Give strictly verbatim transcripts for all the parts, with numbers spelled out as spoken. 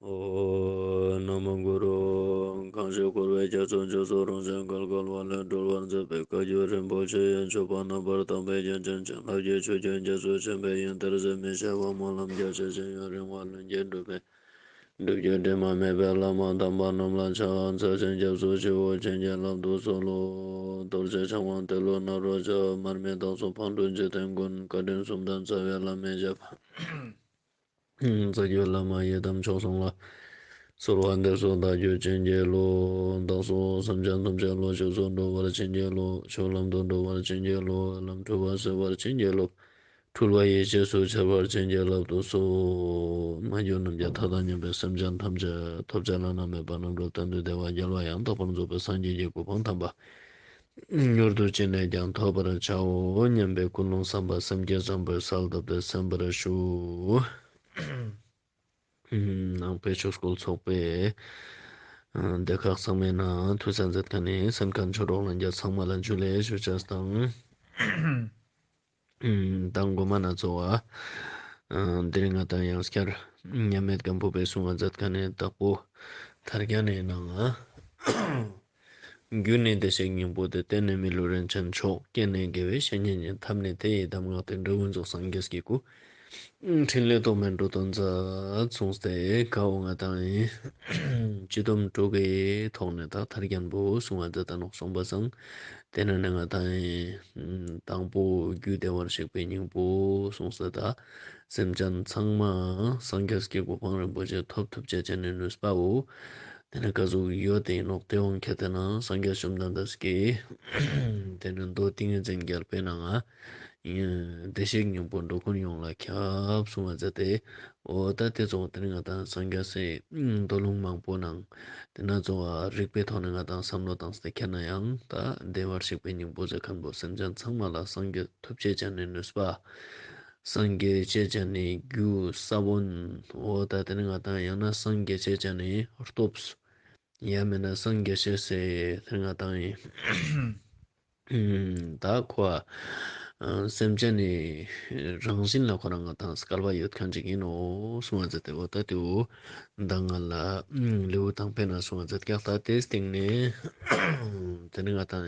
ཨོཾ་ན་མོ་གུ་རུ། གང་ཞིག་འཁོར་བའི་རྒྱ་མཚོ་མཇུག་སོགས་རང་བཞིན་གལ་གལ་བ་ལས་སྒྲོལ་བར་མཛད་པའི་བཀའ་བརྒྱུད་རིན་པོ་ཆེ་ཡི་མཆོད་པ་རྣམ་པར་དག་པའི་རྒྱན་ཅན་བྱིན་རླབས་ཀྱི་ཆུ་རྒྱུན་རྒྱ་མཚོ་ཆེན་པོའི་ཡུན་ཐུར་ཟད་མི་ཤེས་པ་སྨོན་ལམ་རྒྱ་ཆེ་ཞིང་ཡུན་རིང་བ་ལྷུན་གྱིས་གྲུབ་པའི་སྒྲུབ་བརྒྱུད་དྲི་མ་མེད་པའི་བླ་མ་དམ་པ་རྣམས་ལ་ཕྱག་འཚལ་ཞིང་སྐྱབས་སུ་མཆིའོ། བྱིན་གྱིས་བརླབ་ཏུ་གསོལ་ལོ། རྡོ་རྗེ་འཆང་དབང་ཏེ་ལོ་ནཱ་རོ་ཞབས། མར་མི་དྭགས་པོ་ཕག་གྲུ་འཇིག་རྟེན་མགོན། བཀའ་དྲིན་གསུམ་ལྡན་རྩ་བའི་བླ་མའི་ཞབས། རྩ་བརྒྱུད་བླ་མ་ཡི་དམ་མཆོག་གསུམ་ལ། གསོལ་བ་འདེབས་སོ་བདག་རྒྱུད་བྱིན་གྱིས་རློབས། བདག་སོགས་སེམས་ཅན་ཐམས་ཅད་བློ་ཆོས་སུ་འགྲོ་བར་བྱིན་གྱིས་རློབས། ཆོས་ལམ་དུ་འགྲོ་བར་བྱིན་གྱིས་རློབས། ལམ་འཁྲུལ་པ་སེལ་བར་བྱིན་གྱིས་རློབས། འཁྲུལ་པ་ཡེ་ཤེས་སུ་འཆར་བར་བྱིན་གྱིས་བརླབ་ཏུ་གསོལ། མ་གྱུར་ནམ་མཁའི་མཐའ་དང་མཉམ་པའི་སེམས་ཅན་ཐམས་ཅད་ཐོབ་བྱ་བླ་ན་མེད་པ་རྣམ་གྲོལ་གཏན་དུ་བདེ་བ་རྒྱལ་བ་ཡང་དག་པར་རྫོགས་པའི་སངས་རྒྱས་ཀྱི་གོ་འཕང་དམ་པ། མྱུར་དུ་ཅི་ནས་ཀྱང་ཐོབ་པར་བྱའོ་སྙམ་པའི་ཀུན་སློང་བསམ་པ་སེམས་བསྐྱེད་བཟང་པོའི་གསལ་བཏབ་སྟེ་གསན་པར་ཞུ། ནང་པའི་ཆོས་སྐུལ་ཚོགས་པའི་སྡེ་ཁག་ཚང་མའི་ནང་ཐུགས་གསན་མཛད་མཁན་ནི་གསན་མཁན་ཆོས་གྲོགས་ལྷན་རྒྱས་ཚང་མ་ལ་ཇུ་ལེ་ཞུ་ཅེས་དང་། དང་གོ་མ་ན་ཚོ་བ། དེ་རིང་ང་དང་ཡང་སྐྱར་མཉམ་མེད་སྒམ་པོ་པའི་གསུང་བ་མཛད་མཁན་ནི་དྭགས་པོ་ཐར་རྒྱན་ནི་ནང་ང་། རྒྱུ་ནི་བདེ་གཤེགས་སྙིང་པོ་སྟེ། རྟེན་ནི་མི་ལུས་རིན་ཆེན་མཆོག་རྐྱེན་ནི་དགེ་བའི་བཤེས་གཉེན་ཉིད། ཐབས་ནི་དེ་ཡི་གདམས་ངག་སྟེ། འབྲས་བུ་རྫོགས་སངས་རྒྱས་ཀྱི་སྐུ། ཕྲིན་ལས་རྟོག་མེད་འགྲོ་དོན་མཛད། གསུངས་ཏེ་ཀ་བོ་ང་དང་ཡིན། སྤྱི་སྡོམ་དྲུག་གི་ཐོག་ནས་ད་ཐར་རྒྱན་པོ་གསུང་བ་མཛད་ད་ནོག་སོང་པ་སང་། དེ་ནས་ནི་ང་དང་ཡིན། དང་པོ་རྒྱུ་བདེ་བར་གཤེགས་པའི་སྙིང་པོ་གསུངས་ས་ད། སེམས་ཅན་ཚང་མ་སངས་རྒྱས་ཀྱི་གོ་འཕང་རིན་པོ་ཆེ་ཐོབ་ཐུབ་ཅེས་ཅན་ནི་ནུས་པའོ། དེ་ནི་ཀ་ཟུག་ཡོད་དེ་ཡིན་ནོག་དེ་འོང་ཁྱེད་དེ་ན་སངས་རྒྱས་བཅོམ་ལྡན་འདས་ཀྱིས་དེ་ནི་མདོ་ཏིང་ངེ་འཛིན་རྒྱལ་པོའི་ནང་ང་བདེ་གཤེགས་སྙིང་པོ་འགྲོ་ཀུན་ཡོངས་ལ་ཁྱབ་གསུང་བ་མཛད་དེ། འོ་ད་དེ་ཚོ་དེ་ནི་ང་དང་སངས་རྒྱས་སི་མདོ་ལུང་མང་པོ་ནང་དེ་ན་ཚོ་རིགས་པའི་ཐོག་ནས་ང་དང་བསམ་བློ་བཏང་སྟེ་ཁྱེར་ན་ཡང་ད་བདེ་བར་གཤེགས་པའི་སྙིང་པོ་ཟེར་མཁན་པོ་སེམས་ཅན་ཚང་མ་ལ་སངས་རྒྱས་ཐུབ་ཅེས་ཅན་ནི་ནུས་པ། སངས་རྒྱས་ཅེས་ཅན་ནི་རྒྱུ་ས་བོན། འོ་ད་དེ་ནི་ང་དང་ཡང་ན་སངས་རྒྱས་ཅེས་ཅན་ནི་སྟོབས། ཡང་མིན་ན་སངས་རྒྱས་ཅེས་སི་དེ་ནི་ང་དང་ཡིན། ད་ཁོ་ཨ་སེམས་ཅན་ནི་རང་བཞིན་ལ་ཁོ་རང་ང་དང་སྐལ་བ་ཡོད་མཁན་ཅིག་ཡིན་ནོ་གསུང་བ་མཛད་དེ། འོ་ད་དེ་བོ་མདང་ང་ལ་ལེའུ་དང་པོའི་ནང་གསུང་བ་མཛད་ཀྱག་ད་དེའི་སྟེང་ནས་དེ་ནི་ང་དང་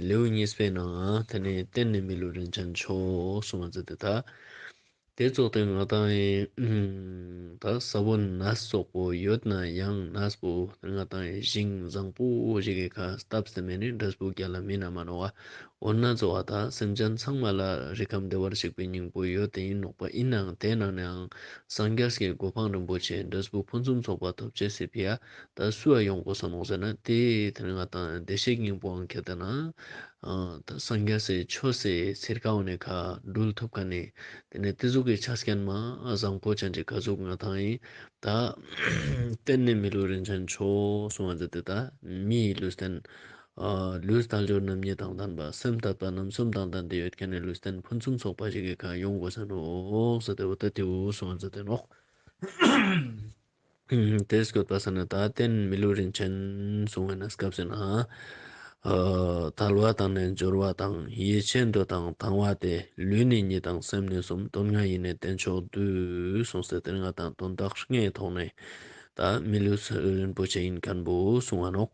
ལེའུ་གཉིས་པའི་ནང་དེ་ནི་རྟེན་ནི་མི་ལུས་རིན་ཆེན་མཆོག་གསུང་བ་མཛད་དེ་ད། དེ་ཚོགས་ཏེ་ང་དང་ཡིན། ད་ས་བོན་ནས་ཙོགས་པོ་ཡོད་ན་ཡང་ནས་པོ་ང་དང་ཡིན་ཞིང་བཟང་པོ་ཞིག་གི་ཁ་བཏབ་སྟེ་མེད་ནི་འབྲས་བུ་རྒྱལ་ལ་མིན་ན་མ་ནོག་བ། འོ་ན་ཚོ་བ་ད་སེམས་ཅན་ཚང་མ་ལ་རིགས་ཁམས་བདེ་བར་གཤེགས་པའི་སྙིང་པོ་ཡོད་དེ་ཡིན་ནོག་པ། ཡིན་ནའང་དེ་ནང་ནའང་སངས་རྒྱས་ཀྱི་གོ་འཕང་རིན་པོ་ཆེ་འབྲས་བུ་ཕུན་སུམ་ཚོགས་པ་ཐོབ་ཅེས་སི་ཕི་ཡ་ད་སུ་ཡ་ཡོང་དགོས་ས་ནོག་ཟེར་ན་དེ་དེ་ནི་ང་དང་བདེ་གཤེགས་སྙིང་པོའང་ཁྱེད་དེ་ན། ཨ་ད་སངས་རྒྱས་སི་ཆོས་སི་ཚིར་ཀ་འོ་ནི་ཁ་འགྲུལ་ཐུབ་མཁན་ནི། དེ་ནས་དེ་ཟུག་གི་ཆ་རྐྱེན་མ་བཟང་པོ་ཅན་གྱི་ཁ་ཟུག་ང་དང་ཡིན། ད་རྟེན་ནི་མི་ལུས་རིན་ཆེན་མཆོག་གསུང་བ་མཛད་དེ་ད་མིའི་ལུས་རྟེན། ཨ་ལུས་དལ་འབྱོར་རྣམ་གཉིས་དང་ལྡན་པ། སེམས་དད་པ་རྣམ་གསུམ་དང་ལྡན་ཏེ་ཡོད་མཁན་ནི་ལུས་རྟེན་ཕུན་སུམ་ཚོགས་པ་ཞིག་གི་ཁ་ཡོང་དགོས་ས་ནོག་ཟེར་ཏེ་འོ་ད་དེ་བོ་གསུང་བ་མཛད་དེ་ནོག་དེ་སྐྱོད་པ་ས་ནི་ད་རྟེན་མི་ལུས་རིན་ཆེན་གསུང་བའི་གནས་སྐབས་སུ་ན། ཨ་དལ་བ་དང་ནི་འབྱོར་བ་དང་། ཡིད་ཆེས་འདོད་དང་དང་བ་སྟེ། ལུས་ནི་གཉིས་དང་སེམས་ནི་གསུམ། དོན་ལྔ་ཡི་ནི་རྟེན་མཆོག་བསྡུས། གསུངས་ཏེ་དེ་ནི་ང་དང་དོན་དག་ལྔའི་ཐོག་ནས་ད་མི་ལུས་རིན་པོ་ཆེ་ཡིན་མཁན་པོ་གསུང་བ་ནོག་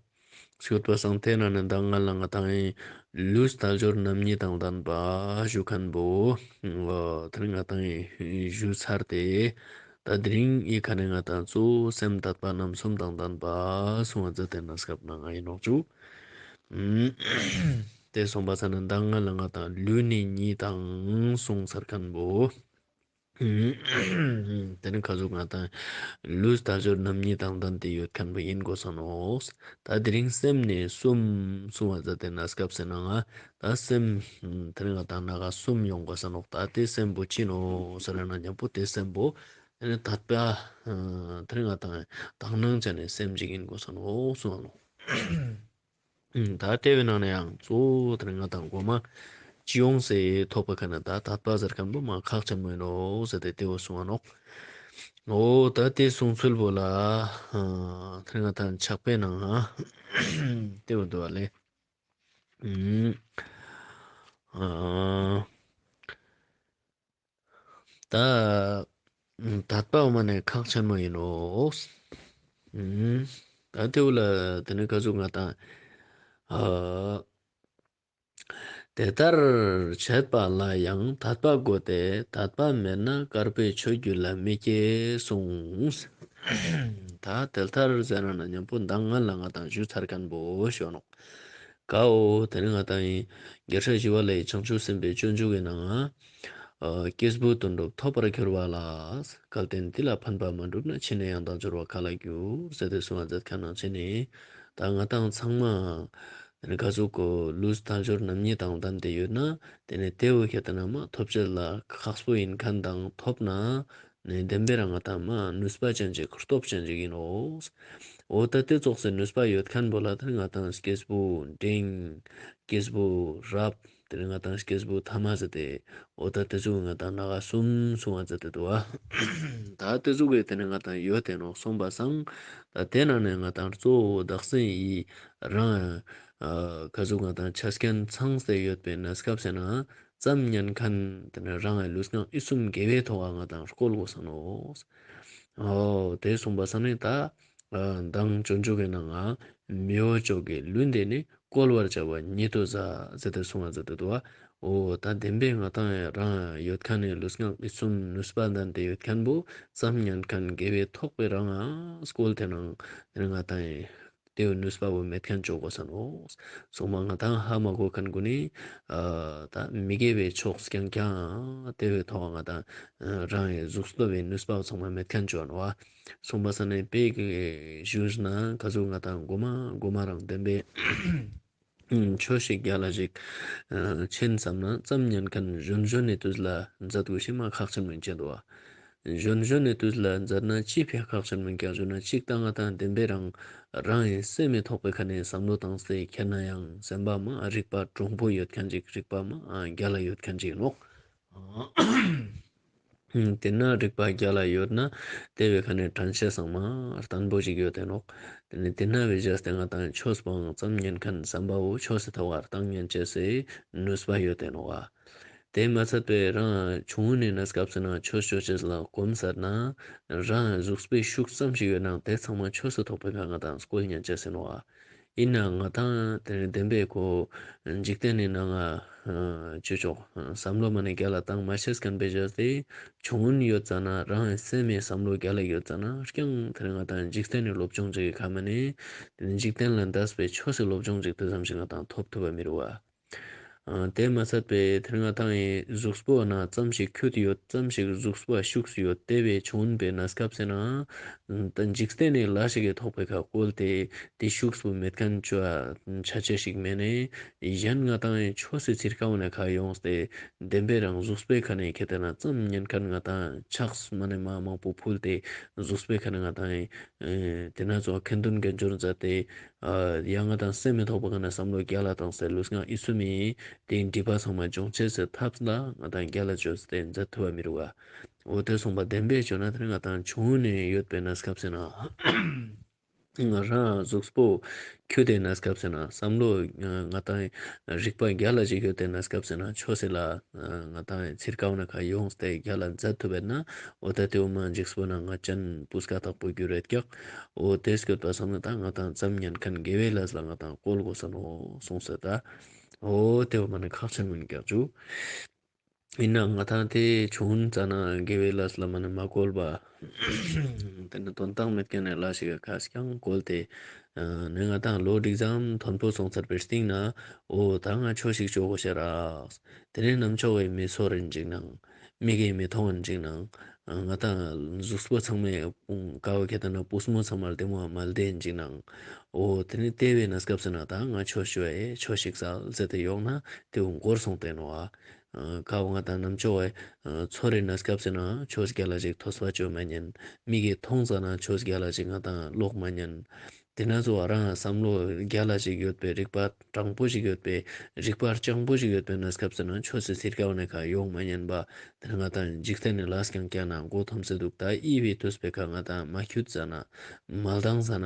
སྐྱོད་པ་སང་དེ་ནང་ནས་ད་ང་ལ་ང་དང་ཡིན་ལུས་དལ་འབྱོར་རྣམ་གཉིས་དང་ལྡན་པ་ཞུ་མཁན་པོ། འོ་དེ་ནི་ང་དང་ཡིན་ཞུ་ཚར་ཏེ། ད་དེ་རིང་ཡི་ཁ་ནས་ང་དང་གཙོ་བོ་སེམས་དད་པ་རྣམ་གསུམ་དང་ལྡན་པ་གསུང་བ་མཛད་དེ་གནས་སྐབས་ནང་ང་ཡིན་ནོག་ཅུ། དེ་གསུངས་པ་ས་ནི་ད་ང་ལ་ང་དང་ལུས་ནི་གཉིས་དང་གསུངས་ཚར་མཁན་པོ། དེ་ནི་ཁ་ཟུག་ང་དང་ལུས་དལ་འབྱོར་རྣམ་གཉིས་དང་ལྡན་ཏེ་ཡོད་མཁན་པོ་ཡིན་དགོས་ས་ནོག་ད་དེ་རིང་སེམས་ནི་གསུམ་གསུང་བ་མཛད་དེ་གནས་སྐབས་སུ་ན་ང་ད་སེམས་དེ་ནི་ང་དང་ན་ག་གསུམ་ཡོང་དགོས་ས་ནོག་ད་དེ་སེམས་པོ་ཅི་ནོག་ཟེར་ན་མཉམ་པོ་དེ་སེམས་པོ་དེ་ནི་དད་པ་དེ་ནི་ང་དང་དག་སྣང་ཅན་ནི་སེམས་ཅིག་ཡིན་དགོས་ས་ནོག་གསུང་བ་ནོག་ད་དེ་བོའི་ནང་ནས་ཡང་གཙོ་བོ་དེ་ནི་ང་དང་གོ་མ་སྤྱི་ཡོངས་སུ་ཐོབ་པ་ཁ་ན་ད་དད་པ་ཟེར་མཁན་པོ་མ་ཁག་ཆེན་མོ་ཡིན་ནོག་ཟེར་ཏེ་དེ་བོ་གསུང་བ་ནོག་འོ་ད་དེ་གསུང་ཚུལ་པོ་ལ་དེ་ནི་ང་དང་ཕྱག་དཔེའི་ནང་ང་དེ་བོ་འདུག་བ་ལེ། ཨ། ད་ དད་པ་འོ་མ་ནེ་ཁག་ཆེན་མོ་ཨིན་ནོག། ད་ཏེ་བོ་ལ་ཏེ་ནེ་ཀ་ཟུག་ང་དང་ཨ་དེ་ལྟར་བྱེད་པ་ལ་ཡང་དད་པ་དགོས་ཏེ། དད་པ་མེད་ན་དཀར་པོའི་ཆོས་རྒྱུད་ལ་མི་སྐྱེ་གསུངས། ད་དེ་ལྟར་ཟེར་ན་ན་ཉམ་པོ་མདང་ང་ལ་ང་དང་ཞུ་ཚར་ཁན་བོ་ཞུ་ནོག། ཀ་བོ་ཏེ་ནེ་ང་དང་ཨིན། རྒྱལ་སྲས་ཞི་བ་ལྷའི་བྱང་ཆུབ་སེམས་དཔའི་སྤྱོད་འཇུག་གི་ནང་ང་། སྐྱེས་བུ་དོན་གྲུབ་ཐོབ་པར་གྱུར་པ་ལ། སྐལ་ལྡན་འདི་ལ་ཕན་པ་མ་བསྒྲུབས་ན། ཕྱི་ནས་ཡང་དག་འབྱོར་བ་ག་ལ་འགྱུར། ཟེར་ཏེ་གསུངས་པ་མཛད་ཁན་ནང་བཞིན་ནི། ད་ང་དང་ཚང་མ་ཏེ་ནེ་ཀ་ཟུག་གོ་ལུས་དལ་འབྱོར་རྣམ་གཉིས་དང་ལྡན་ཏེ་ཡོད་ན། ཏེ་ནེ་ཏེ་བོ་ཁྱེར་ཏེ་ན་མ་ཐོབ་བྱེད་ལ་ཁག་པོ་ཨིན་ཁན་དང་ཐོབ་ན། ནི་བདེན་པའི་རང་ང་དང་མ་ནུས་པ་ཅན་ཅིག་སྟོབས་ཅན་ཅིག་ཨིན་ནོག། འོ་ད་ཏེ་ཙོགས་སི་ནུས་པ་ཡོད་ཁན་བོ་ལ་ཏེ་ནེ་ང་དང་སྐྱེས་བུ་འབྲིང་། སྐྱེས་བུ་རབ། ཏེ་ནེ་ང་དང་སྐྱེས་བུ་ཐ་མ་ཟེར་ཏེ། འོ་ད་ཏེ་ཙོགས་ང་དང་ནང་ང་གསུམ་གསུངས་པ་མཛད་དེ་འདུག་པ། ད་ཏེ་ཙོགས་སི་ཏེ་ནེ་ང་དང་ཡོད་དེ་ནོག་གསུངས་པ་སང་། ད་ཏེ་ནང་ནེ་ང་དང་གཙོ་བོ་བདག་སེམས་ཡི་རང་ཨ་ཀ་ཟུག་ང་དང་ཆ་རྐྱེན་ཚང་སྟེ་ཡོད་པའི་གནས་སྐབས་སུ་ན། ཙམ་ཉན་ཁན་ཏེ་ནེ་རང་ངི་ལུས་ངག་ཡིད་གསུམ་དགེ་བའི་ཐོག་ང་དང་བཀོལ་དགོས་ས་ནོག། འོ་ཏེ་གསུངས་པ་སང་ནི་ད་མདང་སྤྱོད་འཇུག་གི་ནང་ང་མི་འོ་ཅོག་གི་ལུས་འདི་ནི་བཀོལ་བར་བྱ་བ་ཉིད་དུ་ཟ་ཟེར་ཏེ་གསུངས་པ་མཛད་དེ་འདུག་པ། འོ་ད་བདེན་པའི་ང་དང་རང་ཡོད་ཁན་ནི་ལུས་ངག་ཡིད་གསུམ་ནུས་པ་ལྡན་ཏེ་ཡོད་ཁན་བོ་ཙམ་ཉན་ཁན་དགེ་བའི་ཐོག་པའི་རང་ང་བཀོལ་ཏེ་ནང་ང་ང་དང་ཏེ་བོ་ནུས་པ་བོ་མེད་ཁན་ཅོ་དགོས་ས་ནོག། གསུངས་པ་ང་དང་ཧ་མ་གོ་ཁན་གུན་ནི་ཨ་ད་མི་དགེ་བའི་ཕྱོགས་རྐྱང་རྐྱང་ཏེ་བོའི་ཐོག་ང་དང་རང་ངི་གཟུགས་སྟོབས་པའི་ནུས་པ་ཚང་མ་མེད་ཁན་ཅོ་ནོག་པ། གསུངས་པ་སང་ནི་དཔེ་གི་ཞུས་ན་ཀ་ཟུག་ང་དང་གོ་མ་གོ་མ་རང་བདེན་པའི་ཆོས་ཤིག་རྒྱལ་ལ་ཞིག་ཨ་ཆེན་བསམ་ན་ཙམ་ཉན་ཁན་གཞོན་གཞོན་ནི་དུས་ལ་མཛད་དགོས་ཤེས་མ་ཁག་ཆེན་མོ་ཨིན་ཅེ་འདུག་པ། གཞོན་གཞོན་ནི་དུས་ལ་མཛད་ན་ཅི་ཕི་ཁག་ཆེན་མོ་ཨིན་ཀྱང་ཞུ་ན་ཅིག་ད་ང་དང་བདེན་པའི་རང་རང་ངི་སེམས་མི་ཐོག་པའི་ཁ་ནེ་བསམ་བློ་བཏང་སྟེ་ཁྱེར་ན་ཡང་སེམས་པ་མ་རིག་པ་གྲུང་པོ་ཡོད་ཁན་ཅིག་རིག་པ་མ་རྒྱལ་ལ་ཡོད་ཁན་ཅིག་ནོག། ཏེ་ན་རིག་པ་རྒྱལ་ལ་ཡོད་ན་ཏེ་བོའི་ཁ་ནེ་དྲན་ཤེས་ཚང་མ་བརྟན་པོ་ཞིག་ཡོད་དེ་ནོག། ཏེ་ནེ་ཏེ་ན་བོའི་རྗེས་ཏེ་ང་དང་ཆོས་པོའང་ཙམ་ཉན་ཁན་བསམ་པ་བོ་ཆོས་སི་ཐོག་ལ་བཏང་ཉན་ཅེས་སི་ནུས་པ་ཡོད་དེ་ནོག་པ། ཏེ་མ་ཚད་པའི་རང་ཆུང་ངུན་ནི་གནས་སྐབས་སུ་ན་ཆོས་ཅོ་ཅེས་ལ་གོམས་ཚར་ན་རང་གཟུགས་པོའི་ཤུགས་ཙམ་ཞིག་ཡོད་ནའང་ཏེ་ཚང་མ་ཆོས་སི་ཐོག་པའི་ཁ་ང་དང་བཀོལ་ཉན་ཅེས་ཨིན་ནོག། ཨིན་ནའང་ང་དང་ཏེ་ནེ་བདེན་པའི་ཁོ་འཇིག་རྟེན་ནི་ནང་ང་ཅོ་ཅོག་བསམ་བློ་མ་ནེ་རྒྱལ་ལ་བཏང་མ་ཤེས་ཁན་བོའི་རྗེས་ཏེ་ཆུང་ངུན་ཡོད་ཙ་ན་རང་སེམས་མི་བསམ་བློ་རྒྱལ་ལ་ཡོད་ཙ་ན་རྐྱང་ཏེ་ནེ་ང་དང་འཇིག་རྟེན་ནི་སློབ་སྦྱོང་ཅིག་གི་ཁ་མ་ནེ་ཏེ་ནེ་འཇིག་རྟེན་ལ་འདས་པའི་ཆོས་སི་སློབ་སྦྱོང་ཅིག་ཏེ་ཙམ་ཞིག་ང་དང་ཐོབ་ཐུབ་པ་མི་རུག་པ། ཨ་ཏེ་མ་ཚད་པའི་ཏེ་ང་དང་ངི་གཟུགས་པོ་ན་ཙམ་ཞིག་ཁྱུད་ཡོད་ཙམ་ཞིག་གཟུགས་པོ་ཤུགས་ཡོད་ཏེ་བོའི་ཆུང་པའི་གནས་སྐབས་སུ་ན་ད་འཇིག་རྟེན་ནི་ལས་ཤིག་གི་ཐོག་པའི་ཁ་བཀོལ་ཏེ་ཏེ་ཤུགས་པོ་མེད་ཁན་ཅོ་ཆ་ཅེས་ཤིག་མེད་ནེ་གཞན་ང་དང་ངི་ཆོས་སི་ཚིར་ཀ་བོ་ནེ་ཁ་ཡོངས་ཏེ་བདེན་པའི་རང་གཟུགས་པོའི་ཁ་ནེ་ཁྱེར་ཏེ་ན་ཙམ་ཉན་ཁན་ང་དང་ཕྱག་མ་ནེ་མ་མང་པོ་ཕུལ་ཏེ་གཟུགས་པོའི་ཁ་ནེ་ང་དང་ངི་ཨེ་ཏེ་ན་ཚོ་ཁ་འདོན་དགེ་སྦྱོར་མཛད་དེ་ཨ་ཡང་ང་དང་སེམས་མི་ཐོག་པ་ཁ་ནེ་བསམ་བློ་རྒྱལ་ལ་བཏང་སྟེ་ལུས་ངག་ཡིད་གསུམ་མི་ཏེ་སྒྲིབ་པ་ཚང་མ་སྦྱོང་ཅེས་སི་ཐབས་ལ་ང་དང་རྒྱལ་ལ་ཅོས་ཏེ་མཛད་ཐུབ་པ་མི་རུག་པ། འོ་ཏེ་གསུངས་པ་བདེན་པའི་ཅོ་ན་ཏེ་ནེ་ང་དང་ཆུང་ངུན་ནེ་ཡོད་པའི་གནས་སྐབས་སུ་ན་ང་རང་གཟུགས་པོ་ཁྱུད་དེ་གནས་སྐབས་སུ་ན་བསམ་བློ་ང་དང་རིག་པ་རྒྱལ་ལ་ཞིག་ཡོད་དེ་གནས་སྐབས་སུ་ན་ཆོས་སི་ལ་ང་དང་ཚིར་ཀ་བོ་ནེ་ཁ་ཡོངས་ཏེ་རྒྱལ་ལ་མཛད་ཐུབ་པས་ན་འོ་ད་ཏེ་བོ་མ་འཇིགས་པོ་ན་ང་ཅན་སྤུས་ཀ་དག་པོ་གྱུར་རེད་ཀྱག། འོ་ཏེ་སྐྱོད་པ་སང་ན་ད་ང་དང་ཙམ་ཉན་ཁན་དགེ་བའི་ལས་ལ་ང་དང་བཀོལ་དགོས་ས་ནོག་གསུངས་སོ་ད། འོ་ཏེ་བོ་མ་ནེ་ཁག་ཆེན་མོ་ཨིན་ཀྱག་ཅུ། ཨིན་ན་ང་དང་ཏེ་ཆུང་ཙ་ན་དགེ་བའི་ལས་ལ་མ་ནེ་མ་བཀོལ་བ། ཏེ་ནེ་དོན་དག་མེད་ཁན་ནི་ལས་ཤིག་ག་ཁ་སྐྱང་བཀོལ་ཏེ་ནེ་ང་དང་ལོ་འགྲིག་ཙམ་མཐོན་པོ་སོང་ཚར་བའི་སྟིང་ནེ་འོ་ད་ང་ཆོས་ཤིག་ཅོ་དགོས་ཤེས་རག། ཏེ་ནེ་ནམ་ཅོག་གི་མི་ཚོར་རིན་ཅིག་ནང་མིག་གི་མི་མཐོང་རིན་ཅིག་ནང་ང་དང་གཟུགས་པོ་ཚང་མའི་ཀ་བོ་ཁྱེར་ཏེ་ན་སྤུས་མོ་ཚང་མ་ལྡེ་མོ་མ་ལྡེ་རིན་ཅིག་ནང་འོ་ཏེ་ནེ་ཏེ་བོའི་གནས་སྐབས་སུ་ན་ད་ང་ཆོས་ཅོ་ཡ་ཆོས་ཤིག་སལ་ཟེར་ཏེ་ཡོང་ན་ཏེ་བོ་འགོར་སོང་སྟེ་ནོག་པ། ཀ་བོ་ང་དང་ནམ་ཅོག་གི་ཚོར་རིན་གནས་སྐབས་སུ་ན་ཆོས་རྒྱལ་ལ་ཞིག་ཐོས་པ་ཅོ་མ་ཉན། མིག་གི་མཐོང་ཙ་ན་ཆོས་རྒྱལ་ལ་ཞིག་ང་དང་ཀློག་མ་ཉན། དེ་ན་ཚོ་རང་བསམ་བློ་རྒྱལ་ལ་ཞིག་ཡོད་པའི་རིག་པ་དྲང་པོ་ཞིག་ཡོད་པའི་རིག་པ་སྤྱང་པོ་ཞིག་ཡོད་པའི་གནས་སྐབས་སུ་ན་ཆོས་སི་ཚིར་ཀ་བོ་ནི་ཁ་ཡོང་མ་ཉན་པ། དེ་ན་ང་དང་འཇིག་རྟེན་ནི་ལས་ཀྱང་བསྐྱལ་ན་མགོ་འཐོམས་སེ་འདུག་ད་ཨི་བི་དུས་པའི་ཁ་ང་དང་མ་ཁྱུད་ཟ་ན་མ་ལྡང་ཟ་ན་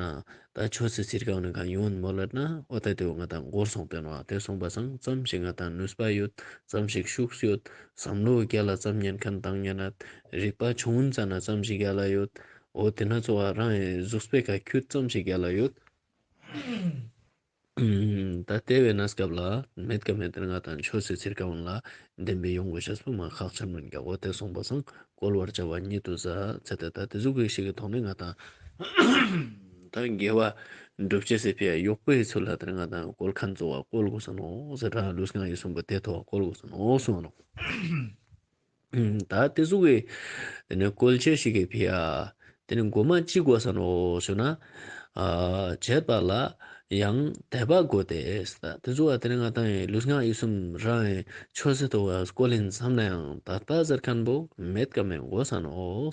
ད་ཆོས་སི་ཚིར་ཀ་བོ་ནི་ཁ་ཡོང་མོལ་ལ་ན་འོ་ད་དེ་བོ་ང་དང་འགོར་སོང་སྟེ་ནོ། དེ་སོང་པ་སང་ཙམ་ཞིག་ང་དང་ནུས་པ་ཡོད། ཙམ་ཞིག་ཤུགས་ཡོད། བསམ་བློ་རྒྱལ་ལ་ཙམ་ཉན་མཁན་དང་ཉན་ན་རིག་པ་ཆུང་ངུན་ཙ་ན་ཙམ་ཞིག་རྒྱལ་ལ་ཡོད། འོ་དེ་ན་ཚོ་བ་རང་ཡི་གཟུགས་པོའི་ཁ་ཁྱུད་ཙམ་ཞིག་རྒྱལ་ལ་ཡོད། ད་དེ་བས་ན་སྐབས་ལ་མེད་ཀ་མེད་དེ་ང་དང་ཆོས་སི་ཚིར་ཀ་བོ་ལ་བདེན་པའི་ཡོང་དགོས་ཤེས་པོ་མ་ཁག་ཆེན་མིན་ཀྱང་འོ་དེ་སོང་པ་སང་བཀོལ་བར་བྱ་བ་ཉིད་དུ་ཟ་ཚེ་ད་ད་དེ་ཟུག་གི་ཞིག་གི་ཐོག་ནས་ང་དང་ད་དགེ་བ་སྒྲུབ་ཅེས་སི་ཕི་ཡ་གཡོག་པོའི་ཚུལ་ལ་དེ་ང་དང་བཀོལ་མཁན་ཚོ་བ་བཀོལ་དགོས་ས་ནོ་ཟེར་རང་ལུས་ངག་ཡིད་གསུམ་པོ་དེ་ཐོག་བཀོལ་དགོས་ས་ནོ་གསུངས་ནོ། ད་དེ་ཟུག་གི་དེ་ནས་བཀོལ་ཅེས་ཤིག་གི་ཕི་ཡ། དེ་ནས་མགོ་མ་ཅི་དགོས་ས་ནོ་ཞུ་ན། ཨ་བྱེད་པ་ལ་ཡང་དད་པ་དགོས་ཏེ། ད་དེ་ཟུག་ག་དེ་ནས་ང་དང་ཡི་ལུས་ངག་ཡིད་གསུམ་རང་ཡི་ཆོས་སི་ཐོག་ག་བཀོལ་ཡིན་བསམ་ན་ཡང་དད་པ་ཟེར་མཁན་པོ་མེད་ཀ་མེད་དགོས་ས་ནོ།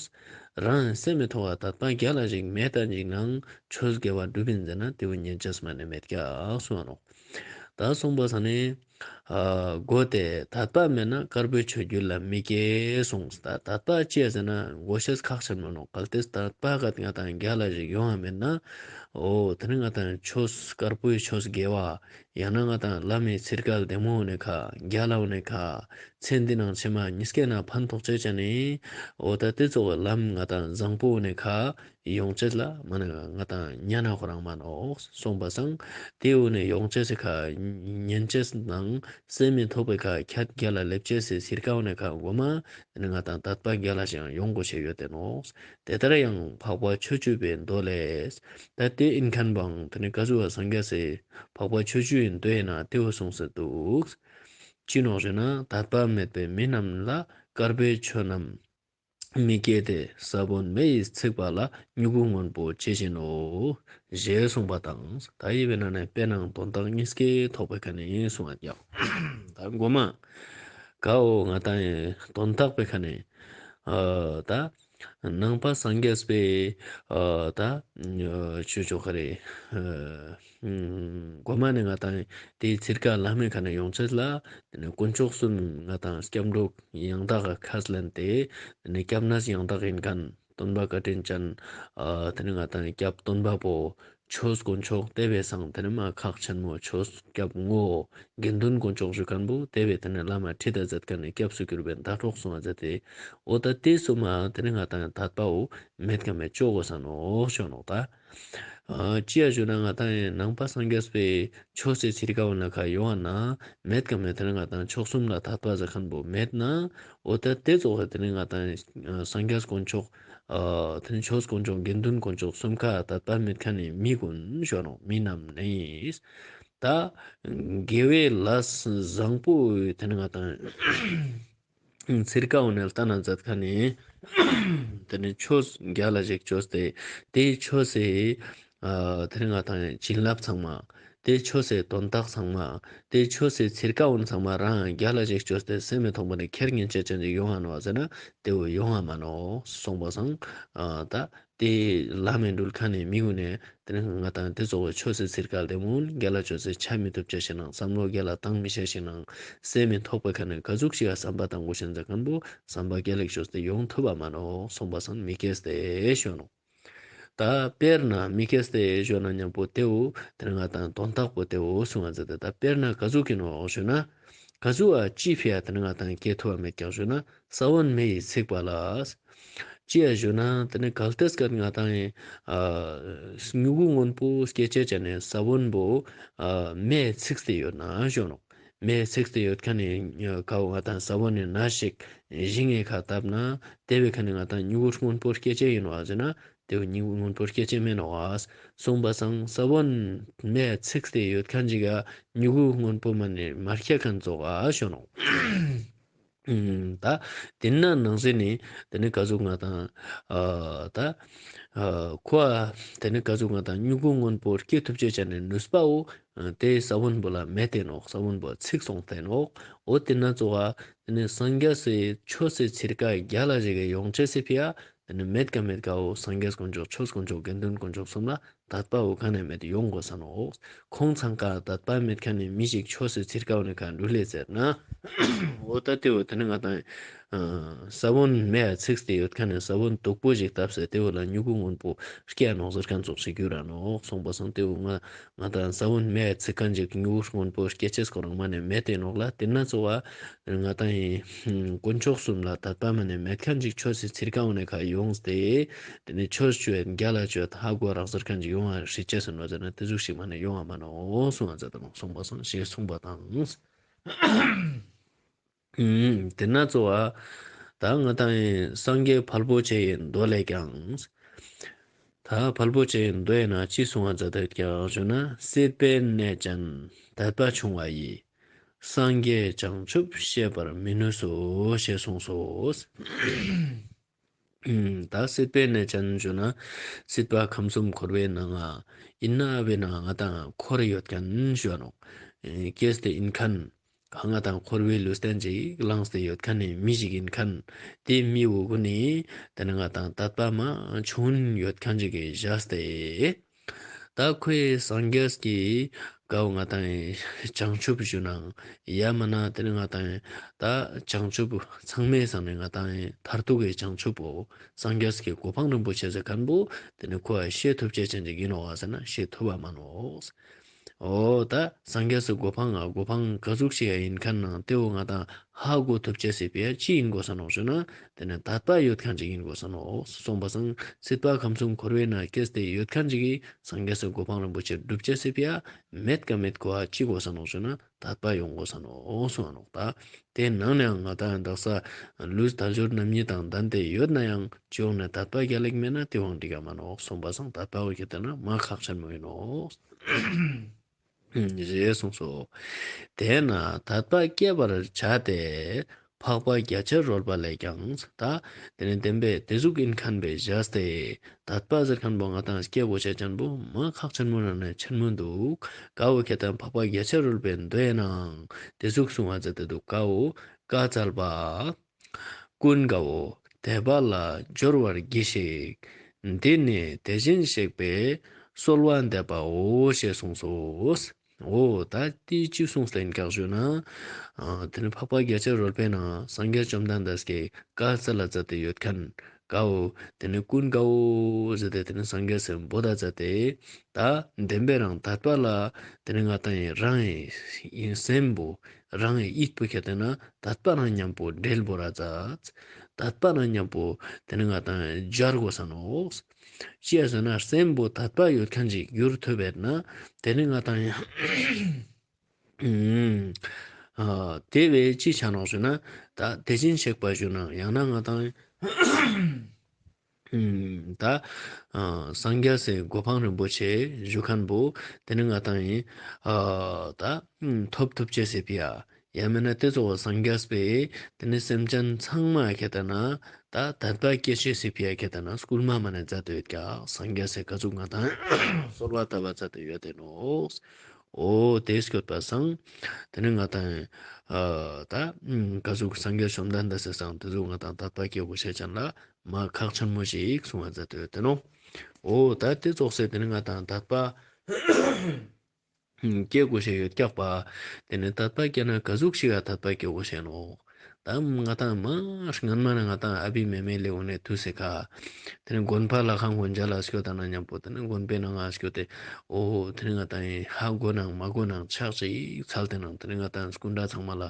རང་སེམས་མི་ཐོག་ག་དད་པ་རྒྱལ་ལ་ཞིག་མེད་ད་ཅིག་ནང་ཆོས་དགེ་བ་སྒྲུབ་ཡིན་ཟེར་ན་དེ་བོ་ཉན་ཅེས་མ་ནས་མེད་ཀྱག་གསུངས་ནོ། ད་གསུངས་པ་ས་ནས། ཨ་དགོས་ཏེ་དད་པ་མེད་ན་དཀར་པོའི་ཆོས་རྒྱུད་ལ་མི་སྐྱེ་གསུངས། ད་དད་པ་ཅི་ཡ་ཟེར་ན་དགོས་ཤེས་ཁག་ཆེན་མོ་ནོ། གལ་ཏེ་དད་པ་ག་ང་དང་རྒྱལ་ལ་ཞིག་ཡོང་བ་མེད་ན། འོ་དེ་ནི་ང་དང་ཆོས་དཀར་པོའི་ཆོས་དགེ་བ་ཡང་ན་ང་དང་བླ་མའི་ཚིར་ཀ་བདེ་མོ་ནི་ཁ་རྒྱལ་ལ་བོ་ནི་ཁ་ཚེ་འདི་ནང་ཕྱི་མ་གཉིས་ཀའི་ནང་ཕན་ཐོགས་ཅེས་ཅན་ནི། འོ་ད་དེ་ཚོགས་ལམ་ང་དང་བཟང་པོ་ནི་ཁ་ཡོང་ཅེས་ལ་མ་ནི་ང་དང་ཉན་ན་ཁོ་རང་མ་ནོག་གསུངས་པ་སང་། དེ་བོ་ནི་ཡོང་ཅེས་སི་ཁ་ཉན་ཅེས་ནང་སེམས་མི་ཐོག་པའི་ཁ་ཁྱད་རྒྱལ་ལ་སླེབས་ཅེས་སི་ཚིར་ཀ་བོ་ནི་ཁ་མགོ་མ་དེ་ནི་ང་དང་དད་པ་རྒྱལ་ལ་ཞིག་ཡོང་དགོས་ཤེས་ཡོད་དེ་ནོག་དེ་ལྟར་ཡང་འཕགས་པ་ཕྱོགས་བཅུ་པའི་མདོ་ལས། ད་དེ་ཨིན་མཁན་བང་དེ་ནི་ག་ཟུག་བ་སངས་རྒྱས་སི་འཕགས་པ་ཕྱོགས་བཅུའི་མདོ་ཡིན་ན་དེ་བོ་གསུངས་སེ་འདུག་ཅི་ནོག་ཞུ་ན་དད་པ་མེད་པའི་མི་རྣམས་ལ་དཀར་པོའི་ཆོས་རྣམས་མི་སྐྱེ་སྟེ། ས་བོན་མེ་ཡིས་ཚིག་པ་ལ། མྱུ་གུ་སྔོན་པོ་ཇི་བཞིན་ནོ། ཞེས་གསུངས་པ་དང་། ད་ཡི་བའི་ནང་ནས་དཔེ་ནང་དོན་དག་གཉིས་ཀའི་ཐོག་པའི་ཁ་ནས་གསུངས་པ་ཡང་། ད་མགོ་མ་གའོ་ང་དང་ཡི་དོན་དག་པའི་ཁ་ནས་ཨ་ད་ནང་པ་སངས་རྒྱས་པའི་ཨ་ད་ཆོས་ཆོས་ཁ་རེ། ཨ་མགོ་མ་ནས་ང་དང་དེའི་ཚིར་ཀ་བླ་མའི་ཁ་ནས་ཡོང་ཅེས་ལ། དེ་ནས་དཀོན་མཆོག་གསུམ་ང་དང་སྐྱབས་འགྲོ་ཡང་དག་ག་ཁས་ལེན་ཏེ། དེ་ནས་སྐྱབས་གནས་ཡང་དག་ཡིན་མཁན་སྟོན་པ་བཀའ་དྲིན་ཅན། ཨ་དེ་ནས་ང་དང་སྐྱབས་སྟོན་པ་པོ་ཆོས་དཀོན་མཆོག་དེ་བས་སང་དེ་ནས་མ་ཁག་ཆེན་མོ་ཆོས་སྐྱབས་ངོ་དགེ་འདུན་དཀོན་མཆོག་ཞུ་མཁན་པོ་དེ་བས་དེ་ནས་བླ་མ་ཁྲིད་ད་མཛད་མཁན་ནི་སྐྱབས་སུ་གྱུར་པའི་ཟླ་གྲོགས་སོང་བ་མཛད་དེ། འོ་ད་དེ་གསུམ་མ་དེ་ནས་ང་དང་དད་པའོ་མེད་ཀ་མེད་ཅོ་དགོས་ས་ནོག་ཞུ་ནོག་ད། ཨ་ཅི་ཡ་ཞུ་ན་ང་དང་ཡི་ནང་པ་སངས་རྒྱས་པའི་ཆོས་སི་ཚིར་ཀ་བོ་ན་ཁ་ཡོང་བ་ན་མེད་ཀ་མེད་དེ་ནས་ང་དང་མཆོག་གསུམ་ལ་དད་པ་ཟེར་མཁན་པོ་མེད་ན། འོ་ད་དེ་ཚོགས་དེ་ནས་ང་དང་སངས་རྒྱས་དཀོན་མཆོག་ཨ་དེ་ནས་ཆོས་དཀོན་མཆོག་དགེ་འདུན་དཀོན་མཆོག་གསུམ་ཁ་དད་པ་མེད་མཁན་ནི་མི་ཀུན་ཞུ་ནོག་མི་རྣམས་ནི། ད་དགེ་བའི་ལས་བཟང་པོ་དེ་ནས་ང་དང་ཚིར་ཀ་བོ་ནས་ལྟ་ན་མཛད་མཁན་ནི། དེ་ནས་ཆོས་རྒྱལ་ལ་ཞིག་ཅོས་ཏེ། དེའི་ཆོས་སི་ཨ་དེ་ནས་ང་དང་བྱིན་རླབས་ཚང་མ། དེའི་ཆོས་སི་དོན་དག་ཚང་མ། དེའི་ཆོས་སི་ཚིར་ཀ་བོ་ཚང་མ་རང་རྒྱལ་ལ་ཞིག་ཅོས་ཏེ་སེམས་མི་ཐོག་པ་ནས་ཁྱེར་ཉན་ཅེས་ཅན་ཅིག་ཡོང་ང་ནོག་ཟེར་ན་དེ་བོ་ཡོང་ང་མ་ནོག་གསུངས་པ་སང་། ཨ་ད་དེ་ལ་མེ་འགྲུལ་མཁན་ནི་མི་ཀུན་ནས་དེ་ནས་ང་དང་དེ་ཚོགས་པའི་ཆོས་སི་ཚིར་ཀ་དེ་མོ་རྒྱལ་ལ་ཅོས་ཏེ་ཆ་མི་ཐུབ་ཅེས་ཤིག་ནང་བསམ་བློ་རྒྱལ་ལ་བཏང་མི་ཤེས་ཤིག་ནང་སེམས་མི་ཐོག་པའི་ཁ་ནས་ག་ཟུག་ཞིག་ག་བསམ་པ་བཏང་དགོས་ཤེས་མཛད་མཁན་པོ་བསམ་པ་རྒྱལ་ལ་ཅོས་ཏེ་ཡོང་ཐུབ་པ་མ་ནོག་གསུངས་པ་སང་མི་སྐྱེས་ཏེ་ཞུ་ནོག་ད་དཔེར་ན་མི་སྐྱེས་ཏེ་ཞུ་ན་མཉམ་པོ་དེའོ་དེ་ནས་ང་དང་དོན་དག་པོ་དེའོ་གསུངས་པ་མཛད་དེ། ད་དཔེར་ན་ག་ཟུག་གི་ནོག་ཞུ་ན། ག་ཟུག་ཨ་ཅི་ཕི་ཡ་དེ་ནས་ང་དང་སྐྱེ་ཐུབ་པ་མེད་ཀྱག་ཞུ་ན། ས་བོན་མེ་ཡིས་ཚིག་པ་ལ། ཅི་ཡ་ཞུ་ན་དེ་ནས་གལ་ཏེ་སྐད་ང་དང་ཡི་ཨ་མྱུ་གུ་སྔོན་པོ་སྐྱེ་ཅེས་ཅན་ནི་ས་བོན་པོ་ཨ་མེ་ཚིག་སྟེ་ཡོད་ན་ཞུ་ནོག་མེ་ཚིག་སྟེ་ཡོད་མཁན་ནི་ཀ་བོ་ང་དང་ས་བོན་ནི་ན་ཞིག་ཞིང་ངི་ཁ་བཏབ་ན་དེ་བའི་ཁ་ནས་ང་དང་མྱུ་གུ་སྔོན་པོ་སྐྱེ་ཅེས་ཡིན་ནོག་ཟེར་ན། དེ་བོ་མྱུ་གུ་སྔོན་པོ་སྐྱེ་ཅེས་མེད་ནོག་གསུངས་པ་སང་ས་བོན་མེ་ཚིག་སྟེ་ཡོད་མཁན་ཅིག་ག་མྱུ་གུ་སྔོན་པོ་མ་ནས་མ་སྐྱེ་མཁན་ཙོགས་ཨ་ཞུ་ནོག་ད་དེ་ན་ནང་བཞིན་ནི་དེ་ནས་ག་ཟུག་ང་དང་ཨ་ད་ཨ་ཁོ་ཨ་དེ་ནས་ག་ཟུག་ང་དང་མྱུ་གུ་སྔོན་པོ་སྐྱེ་ཐུབ་ཅེས་ཅན་ནི་ནུས་པའོ་དེ་ས་བོན་པོ་ལ་མེད་དེ་ནོག་ས་བོན་པོ་ཚིག་སོང་སྟེ་ནོག་འོ་དེ་ན་ཙོགས་ཨ་དེ་ནས་སངས་རྒྱས་སི་ཆོས་སི་ཚིར་ཀ་རྒྱལ་ལ་ཞིག་གི་ཡོང་ཅེས་སི་ཕི་ཡ་དེ་ནས་མེད་ཀ་མེད་ཀའོ་སངས་རྒྱས་དཀོན་མཆོག་ཆོས་དཀོན་མཆོག་དགེ་འདུན་དཀོན་མཆོག་གསུམ་ལ་ དད་པ་བོ་ག་ནེ་མེད་ཡོང་དགོས་ས་ནོག། ཁོང་ཚང་ཀ་དད་པ་མེད་ཁན་ནི་མི་ཞིག་ཆོས་སི་ཚིར་ཀ་བོ་ནེ་ཁ་འགྲུལ་ལེ་ཟེར་ན། འོ་ད་དེ་བོ་དེ་ནི་ང་དང་ས་བོན་མེ་ཡ་ཚིགས་ཏེ་ཡོད་ཁན་ནི་ས་བོན་དུག་པོ་ཞིག་བཏབ་སྟེ་དེ་བོ་ལ་མྱུ་གུ་སྔོན་པོ་སྐྱེ་ནོག་ཟེར་ཁན་ཙོགས་ཤིག་གྱུར་ར་ནོག་གསུངས་པ་སང་། དེ་བོ་ང་ང་དང་ས་བོན་མེ་ཡ་ཚིག་ཁན་ཅིག་མྱུ་གུ་སྔོན་པོ་སྐྱེ་ཅེས་ཁོ་རང་མ་ནེ་མེད་དེ་ནོག་ལ། དེ་ན་ཚོ་བ་ང་དང་ཡིན་དཀོན་མཆོག་གསུམ་ལ་དད་པ་མ་ནེ་མེད་ཁན་ཅིག་ཆོས་སི་ཚིར་ཀ་བོ་ནེ་ཁ་ཡོངས་ཏེ་དེ་ནི་ཆོས་ཅོ་ཡ་རྒྱལ་ལ་ཅོ་ཡ་ཧ་གོ་རག་ཟེར་ཁན་ཅིག་ཡོང་བ་ཧྲི་ཅེས་ཟེར་ནོག་ཟེར་ན་དེ་ཟུག་ཞིག་མ་ནེ་ཡོང་བ་མ་ནོག་གསུངས་པ་ཟེར་དང་གསུངས་པ་སང་ཞེས་གསུངས་པ་དང་། ཨུམ། དེ་ན་ཚོ་བ་ད་ང་དང་ཡིན་སངས་རྒྱས་དཔལ་པོ་ཆེ་ཡི་མདོ་ལས་ཀྱང་། ད་དཔལ་པོ་ཆེ་ཡི་མདོ་ཡིན་ན་ཅི་གསུང་བ་མཛད་དེ་ཡོད་ཀྱག་ཞུ་ན། སྲིད་པའི་གནས་ཅན་དད་པ་ཆུང་བ་ཡིས། སངས་རྒྱས་བྱང་ཆུབ་བཤད་པར་མི་ནུས་སོ་ཞེས་གསུངས་སོ། ད་སྲིད་པའི་གནས་ཅན་ཞུ་ན་སྲིད་པ་ཁམས་གསུམ་འཁོར་བའི་ནང་ང་ཡིན་ན་བའི་ནང་ང་དང་འཁོར་ཡོད་ཁན་ཞུ་ནོག། སྐྱེས་ཏེ་ཡིན་ཁན་གང་ང་དང་འཁོར་བའི་ལུས་རྟེན་ཅིག་བླངས་ཏེ་ཡོད་ཁན་ནི་མི་ཞིག་ཡིན་ཁན། དེ་མི་བོ་གུན་ནི་དེ་ནི་ང་དང་དད་པ་མ་ཆུང་ཡོད་ཁན་ཅིག་གི་བཞག་སྟེ། ད་ཁོའི་སངས་རྒྱས་ཀྱི་གའོ་ང་དང་བྱང་ཆུབ་ཞུ་ནང་ཡ་མ་ན་དེ་ནི་ང་དང་ད་བྱང་ཆུབ་ཚང་མའི་སང་ནི་ང་དང་མཐར་ཐུག་གི་བྱང་ཆུབ་བོ་སངས་རྒྱས་ཀྱི་གོ་འཕང་རིན་པོ་ཆེ་ཟེར་ཁན་བོ་དེ་ནི་ཁོ་ཤེས་ཐུབ་ཅེས་ཅན་ཅིག་ཡིན་ནོག་ཟེར་ན་ཤེས་ཐུབ་པ་མ་ནོག། འོ་ད་སངས་རྒྱས་སི་གོ་འཕང་ང་གོ་འཕང་ག་ཟུག་ཞིག་ཡིན་ཁན་ནང་དེ་བོ་ང་དང་ཧ་གོ་ཐུབ་ཅེས་སི་ཕི་ཡ་ཅི་ཡིན་དགོས་ས་ནོག་ཞུ་ན། དེ་ནི་དད་པ་ཡོད་ཁན་ཅིག་ཡིན་དགོས་ས་ནོག་གསུངས་པ་སང་། སྲིད་པ་ཁམས་གསུམ་འཁོར་བའི་ནང་སྐྱེས་ཏེ་ཡོད་ཁན་ཅིག་གི་སངས་རྒྱས་སི་གོ་འཕང་རིན་པོ་ཆེ་སྒྲུབ་ཅེས་སི་ཕི་ཡ་མེད་ཀ་མེད་ཁོ་ཨ་ཅི་དགོས་ས་ནོག་ཞུ་ན་དད་པ་ཡོང་དགོས་ས་ནོག་གསུངས་ནོག། ད་དེ་ནང་ནའང་ང་དང་དག་ས་ལུས་དལ་འབྱོར་རྣམ་གཉིས་དང་ལྡན་ཏེ་ཡོད་ན་ཡང་ཅི་ཡོང་ནས་དད་པ་རྒྱལ་ལེགས་མེད་ན་དེ་བོ་འགྲིག་ག་མ་ནོག་གསུངས་པ་སང་། དད་པ་བོ་ཁྱེར་ཏེ་ན་མ་ཁག་ཆེན་མོ་ཡིན་ནོག། ཞེས་གསུངས་སོ། དེས་ན་དད་པ་བསྐྱེད་པར་བྱ་སྟེ། འཕགས་པ་རྒྱ་ཆེར་རོལ་པ་ལས་ཀྱང་། ད་དེ་ནི་བདེན་པའི་དེ་ཟུག་ཡིན་ཁན་བོ་བཞག་སྟེ། དད་པ་ཟེར་ཁན་བོ་ང་དང་སྐྱེ་དགོས་ཤེས་ཅན་བོ་མ་ཁག་ཆེན་མོ་ནང་ནས་ཆེན་མོ་འདུག། ག་བོ་ཁྱེར་ཏེ་ན་འཕགས་པ་རྒྱ་ཆེར་རོལ་པའི་མདོའི་ནང་དེ་ཟུག་གསུང་བ་མཛད་དེ་འདུག། ག་བོ་བཀའ་སྩལ་པ། ཀུན་དགའ་བོ། དད་པ་ལ་སྦྱོར་བར་གྱིས་ཤིག། འདི་ནི་དེ་བཞིན་གཤེགས་པས་གསོལ་བ་འདེབས་པའོ་ཞེས་གསུངས་སོ། འོ་ད་དེ་ཅི་གསུངས་ཏེ་ཡིན་ཀྱག་ཞུ་ན། ཨ་དེ་ནི་འཕགས་པ་རྒྱ་ཆེར་རོལ་པའི་ནང་སངས་རྒྱས་བཅོམ་ལྡན་འདས་ཀྱིས་བཀའ་སྩལ་ལ་མཛད་དེ་ཡོད་ཁན་ག་བོ་དེ་ནི་ཀུན་དགའ་བོ་ཟེར་ཏེ་དེ་ནི་སངས་རྒྱས་སི་འབོད་ད་མཛད་དེ། ད་བདེན་པའི་རང་དད་པ་ལ་དེ་ནི་ང་དང་ཡིན་རང་ཡིན་སེམས་པོ་རང་ཡིད་པོ་ཁྱེར་ཏེ་ན་དད་པ་རང་མཉམ་པོ་འབྲེལ་བོར་ར་མཛད། དད་པ་རང་མཉམ་པོ་དེ་ནི་ང་དང་སྦྱར་དགོས་ས་ནོག། ཅི་ཡ་ཟེར་ན་སེམས་པོ་དད་པ་ཡོད་ཁན་ཅིག་གྱུར་ཐུབ་པ་ཡིན་ན་དེ་ནི་ང་དང་ཡང་ཨ་དེ་བས་ཅི་ཆ་ནོག་ཞུ་ན། ད་དེ་བཞིན་གཤེགས་པ་ཞུ་ན་ཡང་ན་ང་དང་ཡང་ད་ཨ་སངས་རྒྱས་སི་གོ་འཕང་རིན་པོ་ཆེ་ཞུ་ཁན་བོ་དེ་ནི་ང་དང་ཡིན་ཨ་ད་ཐོབ་ཐུབ་ཅེས་སི་ཕི་ཡ། ཡང་མིན་ན་དེ་ཚོ་བོ་སངས་རྒྱས་པས་དེ་ནི་སེམས་ཅན་ཚང་མ་ཁྱེར་ཏེ་ན་ད་དད་པ་སྐྱེ་ཅེས་སི་ཕི་ཡ་ཁྱེར་ཏེ་ན་སྐུལ་མ་མ་ནེ་མཛད་དེ་ཡོད་ཀྱག། སངས་རྒྱས་སི་ག་ཟུག་ང་དང་གསོལ་བ་བཏབ་པ་མཛད་དེ་ཡོད་དེ་ནོག། འོ་དེ་སྐྱོད་པ་སང་དེ་ནི་ང་དང་ཨ་ད་ག་ཟུག་སངས་རྒྱས་བཅོམ་ལྡན་འདས་སི་སང་དེ་ཟུག་ང་དང་དད་པ་སྐྱེ་དགོས་ཤེས་ཅན་ལ་མ་ཁག་ཆེན་མོ་ཞིག་གསུང་བ་མཛད་དེ་ཡོད་དེ་ནོག། འོ་ད་དེ་ཙོགས་སེ་དེ་ནི་ང་དང་དད་པ་སྐྱེ་དགོས་ཤེས་ཡོད་ཀྱག་པ། དེ་ནི་དད་པ་སྐྱེ་ན་ག་ཟུག་ཞིག་ག་དད་པ་སྐྱེ་དགོས་ཤེས་ནོག། ད་ང་དང་མ་སྔན་མ་ན་ང་དང་ཨ་བི་མེ་མེ་ལེ་འོ་ནེ་དུས་སེ་ཁ། དེ་ནི་དགོན་པ་ལྷ་ཁང་དགོན་ཇ་ལ་སྐྱོད་ད་ན་མཉམ་པོ་དེ་ནི་དགོན་པའི་ནང་ང་སྐྱོད་དེ། འོ་དེ་ནི་ང་དང་ཧ་གོ་ནང་མ་གོ་ནང་ཆག་ཅིག་ཚལ་དེ་ནང་དེ་ནི་ང་དང་སྐུ་འདྲ་ཚང་མ་ལ་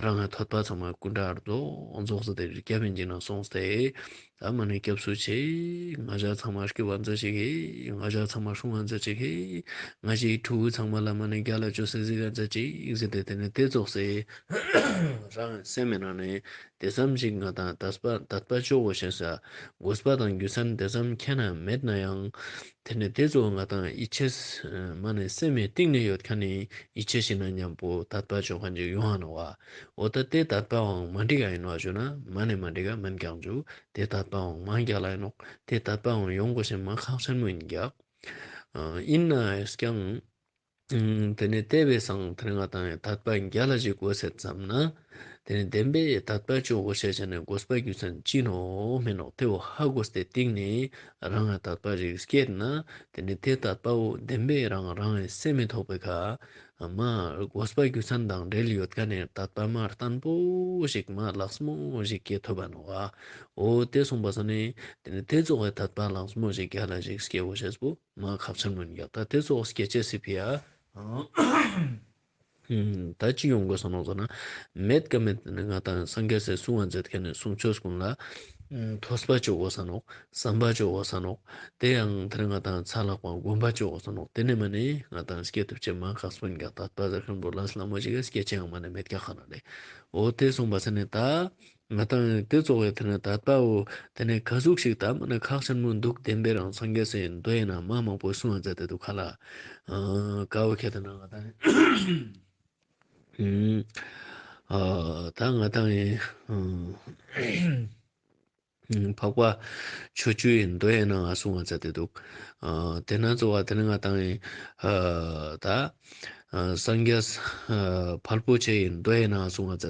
རང་ང་ཐོད་པ་ཚང་མ་སྐུ་འདྲ་རྫོགས་རྫོགས་སེ་དེ་རི་སྐྱ་བིན་ཅིག་ནང་སོང་སྟེ། ད་མ་ནེ་སྐྱབས་སུ་མཆི། ང་ཞ་ཚང་མ་སྐྱོབ་བ་མཛད་ཅིག་གི། ང་ཞ་ཚང་མ་སྲུང་བ་མཛད་ཅིག་གི། ང་ཞའི་ཕྲུ་གུ་ཚང་མ་ལ་མ་ནེ་རྒྱལ་ལ་ཅོས་སེ་གཟིགས་བ་མཛད་ཅིག་ཟེར་ཏེ་དེ་ནི་དེ་ཙོགས་སེ་རང་སེམས་མེད་ན་ནི་དེ་ཙམ་ཞིག་ང་དང་དད་པ་དད་པ་ཅོ་དགོས་ཤེས་ས་དགོས་པ་དང་རྒྱུ་མཚན་དེ་ཙམ་ཁྱེད་ན་མེད་ན་ཡང་། དེ་ནི་དེ་ཙོགས་ང་དང་ཡིད་ཆེས་མ་ནེ་སེམས་མེད་གཏིང་ནེ་ཡོད་ཁན་ནི་ཡིད་ཆེས་ཤིག་ན་མཉམ་པོ་དད་པ་ཅོ་ཁན་ཅིག་ཡོང་ང་ནོག་བ། འོ་ད་དེ་དད་པའང་མ་འགྲིག་ག་ཡིན་ནོག་ཞུ་ན་མ་ནེ་མ་འགྲིག་ག་མན་ཀྱང་ཞུ། དེ་དད་པའང་མ་རྒྱལ་ལ་ཡིན་ནོག། དེ་དད་པའང་ཡོང་དགོས་ཤེས་མ་ཁག་ཆེན་མོ་ཡིན་ཀྱག། ཨ་ཡིན་ན་ཡང་དེ་ནི་དེ་བས་སང་དེ་ནི་ང་དང་དད་པ་རྒྱལ་ལ་ཞིག་དགོས་ཟེར་ཙམ་ན། དེ་ནི་བདེན་པའི་དད་པ་ཅོ་གོས་ཤེས་ཅན་ནི་དགོས་པ་རྒྱུ་མཚན་ཅི་ནོག་མེན་ནོག་དེ་བོ་ཧ་གོ་སྟེ་སྟིང་ནེ་རང་ང་དད་པ་ཞིག་སྐྱེད་ན། དེ་ནི་དེ་དད་པ་བོ་བདེན་པའི་རང་རང་ངི་སེམས་མི་ཐོག་པའི་ཁ་མ་དགོས་པ་རྒྱུ་མཚན་དང་འབྲེལ་ཡོད་ཁན་ནི་དད་པ་མ་བརྟན་པོ་ཞིག་མ་ལགས་མོ་ཞིག་སྐྱེ་ཐུབ་པ་ནོག་ཨ། འོ་དེ་སོང་པ་སང་ནི་དེ་ནི་དེ་ཙོགས་སི་དད་པ་ལགས་མོ་ཞིག་ག་ལ་ཞིག་སྐྱེ་གོས་ཤེས་པོ་མ་ཁག་ཆེན་མོ་ཨིན་ཀྱག་ད་དེ་ཙོགས་སྐྱེ་ཅེས་སི་ཕི་ཡ། ད་ཅི་ཡོང་གོས་ས་ནོག་ཟེར་ན། མེད་ཀ་མེད་ང་དང་སངས་རྒྱས་སི་གསུང་བ་མཛད་ཁན་ནི་གསུང་ཆོས་ཀུན་ལ་ཐོས་པ་ཅོ་གོས་ས་ནོག་བསམ་པ་ཅོ་གོས་ས་ནོག་དེ་ཡང་དེ་ནི་ང་དང་ཚ་ལག་པ་སྒོམ་པ་ཅོ་གོས་ས་ནོག་དེ་ནེ་མ་ནེ་ང་དང་སྐྱེ་ཐུབ་ཅེས་མ་ཁག་པོ་ཨིན་ཀྱག་དད་པ་ཟེར་ཁན་བོ་ལས་སླ་མོ་ཞིག་སྐྱེ་ཅེས་ཡང་མ་ནེ་མེད་ཀྱག་ཁ་ན་ལེ། འོ་དེ་སོང་པ་སང་ནི་ད། ང་དང་དེ་ཙོགས་སི་དེ་ནི་དད་པ་བོ་དེ་ནི་ག་ཟུག་ཞིག་ད་མ་ནེ་ཁག་ཆེན་མོ་འདུག་བདེན་པའི་རང་སངས་རྒྱས་སི་མདོ་ཡི་ནང་མ་མང་པོ་གསུང་བ་མཛད་དེ་འདུག་ཁ་ལ། ཨ་ཀ་བོ་ཁྱེད་དེ་ན་ང་དང་ཨ་ད་ང་དང་ཨ་འཕགས་པ་ཆོས་བཅུའི་མདོ་ཡི་ནང་ང་གསུང་བ་མཛད་དེ་འདུག་ཨ་དེ་ན་ཙོགས་དེ་ནི་ང་དང་ཨ་ད་ཨ་སངས་རྒྱས་ཨ་དཔལ་པོ་ཆེ་ཡི་མདོ་ཡི་ནང་ང་གསུང་བ་མཛད་